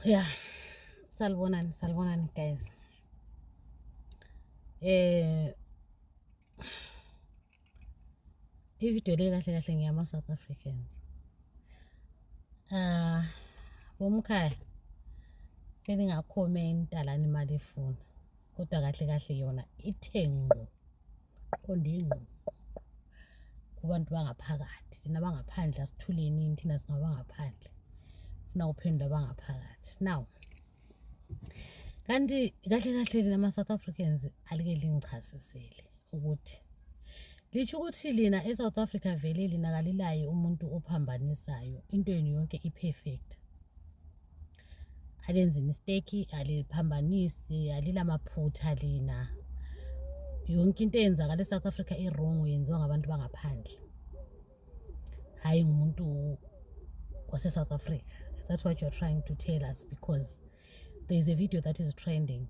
Yeah, salibonani guys. Ivideo le kahle ngiyama South Africans. Bomkhaya seningakhomenta lana imali ifuna. Kodwa kahle yona ithe ngqo. Qonde ngqo. Kubantu bangaphakathi, thina bangaphandle asithuleni thina singabangaphandle. Ufuna uphendula bangaphakathi. Now kanti kahle nama South Africans alike lingichasisele ukuthi lisho ukuthi lina eSouth Africa vele lina kalilaye umuntu ophambanisayo, into yenu yonke iperfect. Alenzi mistake, aliphambanisi, alilamaphutha lina. Yonke into eyenzakala eSouth Africa wrong yenziwa ngabantu bangaphandle. Hayi ngumuntu wase South Africa. That's what you're trying to tell us, because there is a video that is trending.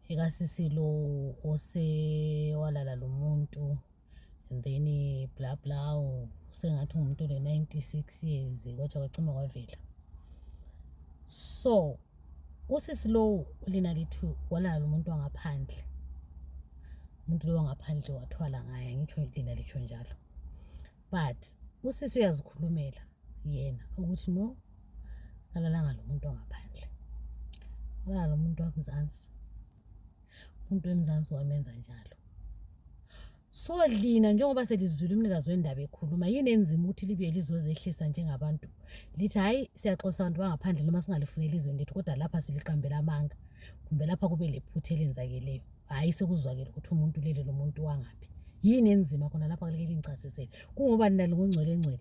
Ekasisi lo ose walala lo muntu, and then blah blah sengathi umuntu le 96 years kwathi kwacima kwavela. So usisi lo lina lithu walala umuntu wangaphandle. Umuntu lo wangaphandle wathwala ngaye, ngitsho lina litsho njalo. But usisi uyazikhulumela yena ukuthi no, kalalanga lo muntu wangaphandle. Walala lo muntu wamzansi. Umuntu wemzansi wamenza njalo. So lina njengoba selizwile umnikazi wendaba ekhuluma, yini enzima ukuthi libuye lizozehlisa njengabantu lithi hayi siyaxosa abantu bangaphandle noma singalifunela izweni lethu, kodwa lapha siliqambela amanga kumbe lapha kube lephutha elenzakeleyo. Hayi sekuzwakela ukuthi umuntu lele lo muntu wangaphi. Yini enzima khona lapha kulike lingicasisele? Kungoba nina lingongcwele.